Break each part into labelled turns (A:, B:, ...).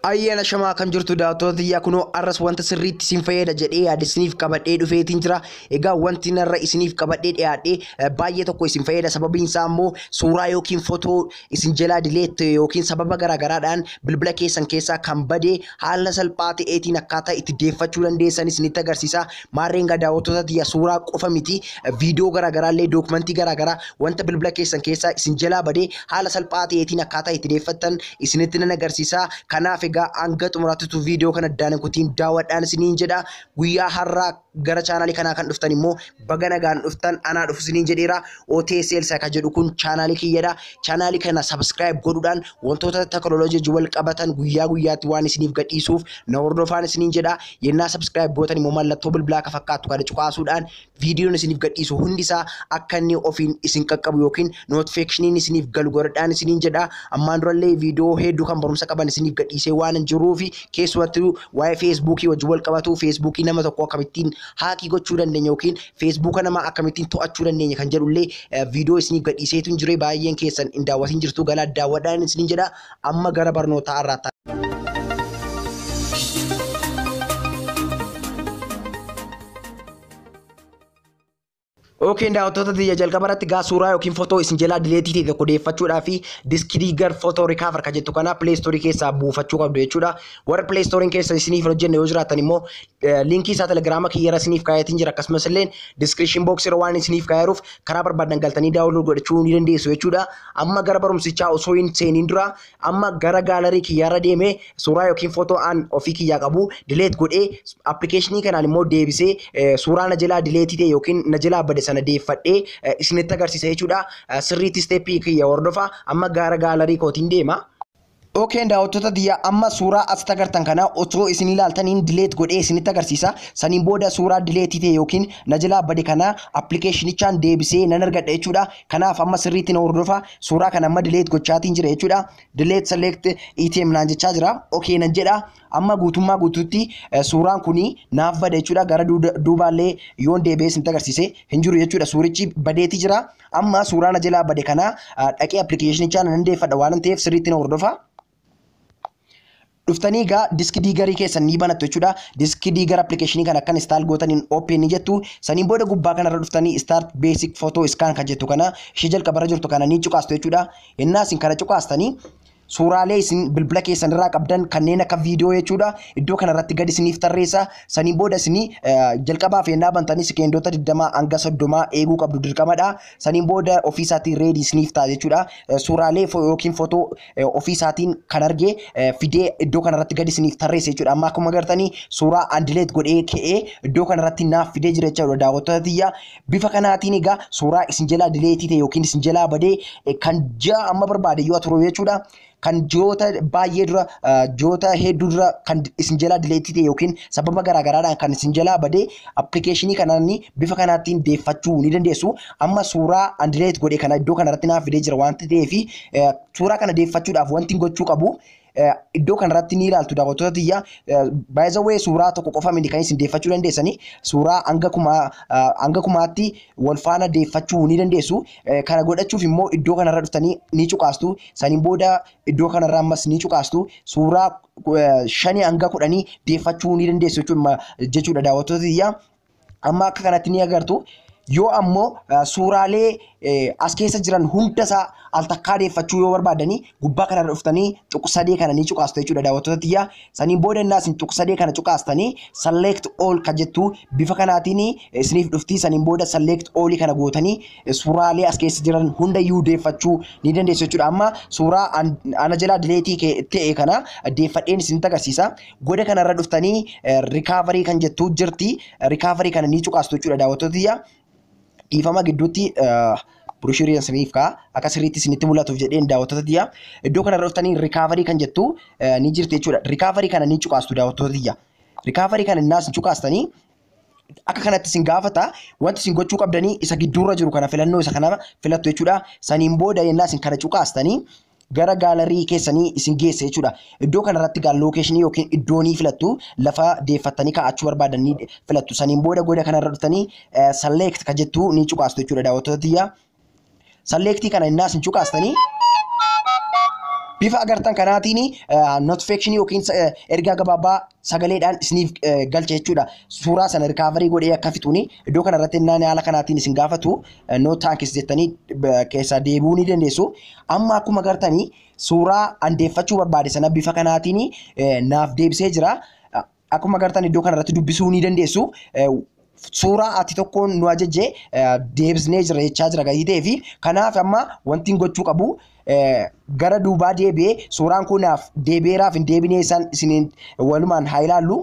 A: Ayyaana shamaa kan jirtu daawwattoota xiyyaa kunoo arras wanta sirriitti isin fayyada jedhee yaade isiniif qabadhee dhufeetiin jira. Egaa wanti narra isiniif qabadhee dhiyaadhee baay'ee tokko isin fayyada. Sababiin isaa immoo suuraa yookiin footoo isin jalaa dileette yookiin sababa garaagaraadhaan bilbila keessan keessaa kan bade haala salphaa ta'eetiin akkaataa itti deeffachuu dandeessan isinitti agarsiisa. Maarreen egaa daawwattoota xiyyaa suuraa qofa miti, viidiyoo garaagaraallee dookumentii garaagaraa wanta bilbila keessan keessaa isin jalaa bade haala salphaa ta'eetiin akkaataa itti deeffattan isinitti nan agarsiisa. Kanaaf egaa hanga xumuraattitu viidiyoo kana addaan kutiin daawwadhaan isiniin jedha. Guyyaa har'aa gara chaanaalii kanaa kan dhuftan immoo baga nagaan dhuftan, anaa dhufu isiniin jedheera. OTSL kan jedhu kun chaanaalii kiyyadha. Chaanaalii kana subscribe godhuudhaan wantoota teknooloojii wajjin wal qabatan guyyaa guyyaatti waan isiniif gadhiisuuf na hordofaan isiniin jedha. Yennaa subscribe gootan immoo mallattoo bilbilaa akka fakkaattu kana cuqaasuudhaan viidiyoon isiniif gadhiisu hundisaa akka inni ofiin isin qaqqabu yookiin notificationin isiniif galu godhadhaan isiniin jedha. Ammaan durallee viidiyoo hedduu kan barumsa qaban isiniif gadhiisee waan hin jiruufi keessumattuu waa'ee feesbuukii wajjin wal qabatu, feesbuukii nama tokko akkamittiin haakii gochuu dandeenya yookiin feesbuuka nama akkamittiin to'achuu dandeenya kan jedhullee viidiyoo isiniif gadhiiseetu hin jiru. Baay'een keessan hin daawwatin jirtu, galaa daawwadhaan isiniin jedha. Amma gara barnootaa har'aatti. Ookeen daawwattoota xiyya jalqaba irratti gaa suuraa yookiin footoo isin jalaa dileetii ta'e tokko deeffachuudhaa fi diskiriigar footoo rikaavar kan jettu kana Play Store keessaa buufachuu qabdu jechuudha. Warra Play Store keessa isiniif hin hojjenne yoo jiraatan immoo liinkii isaa Telegiraama kiyyarra isiniif kaayatiin jira. Akkasumas illee description box irra waan isiniif kaayaruuf karaa barbaadan galtanii daawwachuu godhachuu ni dandeessu jechuudha. Amma gara barumsichaa osoo hin seeniin dura amma gara gaalarii kiyyarra deemee suuraa yookiin footoo an ofii kiyyaa qabu dileet godhee appilikeeshinii kanaan immoo deebisee suuraa na jalaa dileetii ta'e yookiin na jalaa bade sana deeffadhee isinitti agarsiisa jechuudha. Sirriitti isteeppii kiyya hordofa. Amma gara gaalarii kootiin deema. Ookeen daawwattoota xiyyaa amma suuraa asitti agartan kana osoo isin ilaaltaniin dileet godhee isinitti agarsiisa. Saniin booda suuraa dileetii ta'e yookiin na jalaa bade kana appilikeeshinichaan deebisee nan argadha jechuudha. Kanaaf amma sirriitti na hordofa. Suuraa kana amma dileet gochaatiin jira jechuudha. Dileet select item naan jechaa jira. Okee nan jedha. Amma guutummaa guutuutti suuraan kuni naaf bade jechuudha. Gara duubaallee yoon deebi'ee isinitti agarsiise hin jiru jechuudha. Suurichi badeeti jira. Amma suuraa na jalaa bade kana dhaqee appilikeeshinichaan nan deeffadha waan ta'eef sirriitti na hordofa. Dhuftanii egaa diskii diigarii keessan ni banattu jechuudha. Diskii diigar appilikeeshinii kana akkan install gootaniin open ni jettu. Saniin booda gubbaa kanarra dhuftanii start basic photo scan kan jettu kana ishee jalqabarra jirtu kana ni cuqaastu jechuudha. Innaa isin kana cuqaastanii suuraalee isin bilbila keessan irraa qabdan kanneen akka viidiyoo jechuudha. Iddoo kanarratti gadi isiniif tarreessa. Saniin booda isin jalqabaaf yennaa bantanii sekendoota 20 hanga 30 eeguu qabdu dirqamadha. Saniin booda ofiisaatiin reedii isiniif ta'a jechuudha. Suuraalee yookiin footoo ofiisaatiin kan arge fidee iddoo kanarratti gadi isiniif tarreessa jechuudha. Amma akkuma agartanii suuraa andileet godhee ka'ee iddoo kanarratti naaf fidee jira jechuudha daawwattoota xiyyaa. Bifa kanaatiin egaa suuraa isin jalaa dileetii ta'e yookiin isin jalaa badee kan ji'a amma barbaade yoo turu jechuudha. Kan ji'oota baay'ee dura, ji'oota hedduu dura kan isin jalaa dileetii ta'e yookiin sababa garaagaraadhaan kan isin jalaa badee appilikeeshinii kanaan bifa kanaatiin deeffachuu ni dandeessu. Amma suuraa andileet godhe kana iddoo kanarratti naaf fidee jira waan ta'eef suuraa kana deeffachuudhaaf wanti gochuu qabu iddoo kanarratti ni ilaaltu daawwattoota xiyyaa. By the way suuraa tokko qofa miti kan isin deeffachuu dandeessanii, suuraa hanga kumaatti wal faana deeffachuu ni dandeessu. Kana godhachuuf immoo iddoo kanarra dhuftanii ni cuqaastu. Saniin booda iddoo kanarra ammas ni cuqaastu. Suuraa 5 hanga 10 deeffachuu ni dandeessu jechuudha daawwattoota xiyyaa. Amma akka kanatti ni agartu. Yoo ammoo suuraalee as keessa jiran hundasaa al takkaa deeffachuu yoo barbaadanii gubbaa kanarra dhuftanii tuqsadee kana ni cuqaastu jechuudha daawwattoota xiyyaa. Saniin booda innaa isin tuqsadee kana cuqaastanii select all kan jettu bifa kanaatiin isiniif dhufti. Saniin booda select all kana gootanii suuraalee as keessa jiran hundayyuu deeffachuu ni dandeessu jechuudha. Amma suuraa ana jalaa dileetii ta'e kana deeffadheen isinitti agarsiisa. Goda kanarra dhuftanii recovery kan jettu jirti. Recovery kana ni cuqaastu jechuudha daawwattoota xiyyaa. Dhiifama gidduutti burushirii isiniif ka'a akka sirriitti isinitti mul'atuuf jedheen daawwattoota xiyyaa. Iddoo kanarra dhuftanii recovery kan jettu ni jirti jechuudha. Recovery kana ni cuqaastu daawwattoota xiyyaa. Recovery kana innaa isin cuqaastanii akka kanatti isin gaafata. Wanti isin gochuu qabdanii isa gidduurra jiru kana filannoo isa kana filattu jechuudha. Saniin booda innaa isin kana cuqaastanii gara gaalarii keessanii isin geessa jechuudha. Iddoo kanarratti gaa lookeeshinii yookiin iddoo ni filattu, lafa deeffattanii kaa'achuu barbaadan ni filattu. Saniin booda goda kanarra dhuftanii select kan jettu ni cuqaastu jechuudha daawwattoota xiyyaa. Select kana innaa isin cuqaastanii Bifa agartan kanaatiin notification yookiin ergaa gabaabaa sagaleedhaan isiniif galcha jechuudha. Suuraa sana recovery godhee akka fixuuni iddoo kanarratti innaan haala kanaatiin isin gaafatu, "No thanks" jettanii keessaa deebi'uu ni dandeessu. Amma akkuma agartanii suuraa andeeffachuu barbaade sana bifa kanaatiin naaf deebisee jira. Akkuma agartan iddoo kanarratti dubbisuu ni dandeessu. Suuraa ati tokkoon nu ajajje deebisnee jira jechaa jira gatii ta'ee fi kanaaf amma wanti gochuu qabu gara duubaa deebi'ee suuraan kun naaf deebi'eeraaf hin deebinee isaan isiniin walumaan haa ilaallu.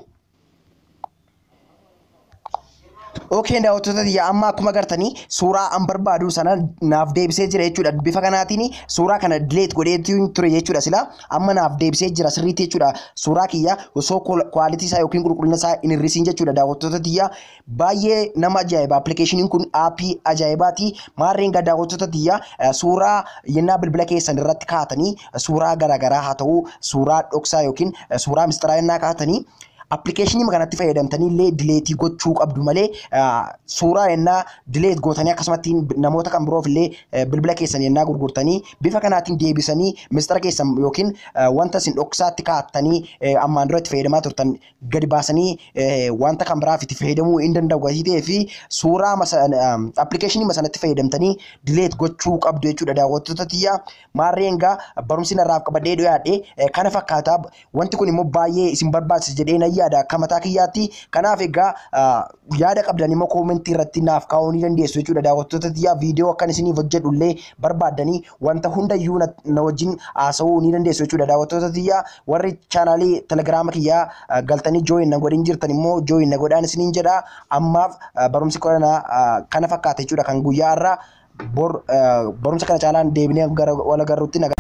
A: Okay, daawwattoota tiyya, amma akkuma agartanii suuraa an barbaadu sana naaf deebisee jira jechuudha. Bifa kanaatiin suuraa kana delete godheetu ture jechuudha sila. Amma naaf deebisee jira sirriitti jechuudha. Suuraa kiyya osoo quality isaa yookiin qulqullina isaa hin hir'isiin jechuudha, daawwattoota tiyya. Baay'ee nama ajaa'iba. Appilikeeshiniin kun aappii ajaa'ibaati. Maarreen gaa, daawwattoota tiyya, suuraa yennaa bilbila keessan irratti kaatanii, suuraa garaagaraa haa ta'u, suuraa dhoksaa yookiin suuraa mistiraa yennaa kaatanii, appilikeeshinii kanatti fayyadamtanii illee delete gochuu qabdu malee, suuraa yennaa delete gootanii akkasumatti namoota kan biroof illee bilbila keessan yennaa gurgurtanii, bifa kanaatiin deebisanii mistira keessan yookiin wanta isin dhoksaatti kaa'attanii ammaan dura itti fayyadamaa turtan gadi baasanii wanta kan biraaf itti fayyadamuu hin danda'u gatii ta'ee fi suuraa appilikeeshinii sanatti fayyadamtanii delete gochuu qabdu jechuudha, daawwattoota tiyya. Maarreen gaa, barumsi narraaf qabadhee dhiyaadhe kana fakkaata. Wanti kun immoo baay'ee isin barbaachisa jedhee nan yaada akka mataa kiyyaatti. Kanaaf egaa yaada qabdan immoo koomentii irratti naaf kaa'uu ni dandeessu jechuudha, daawwattoota tiyyaa. Viidiyoo akkan isiniif hojjedhu illee barbaaddanii wanta hundayyuu na wajjin haasa'uu ni dandeessu jechuudha, daawwattoota tiyyaa. Warri chaanaalii Telegiraama kiyyaa galtanii join na godhin jirtan immoo join na godhaan isiniin jedha. Ammaaf barumsi kana fakkaata jechuudha kan guyyaa har'aa. Bor barumsa kana caalaan deebinee gara wal agarruutti nagaa.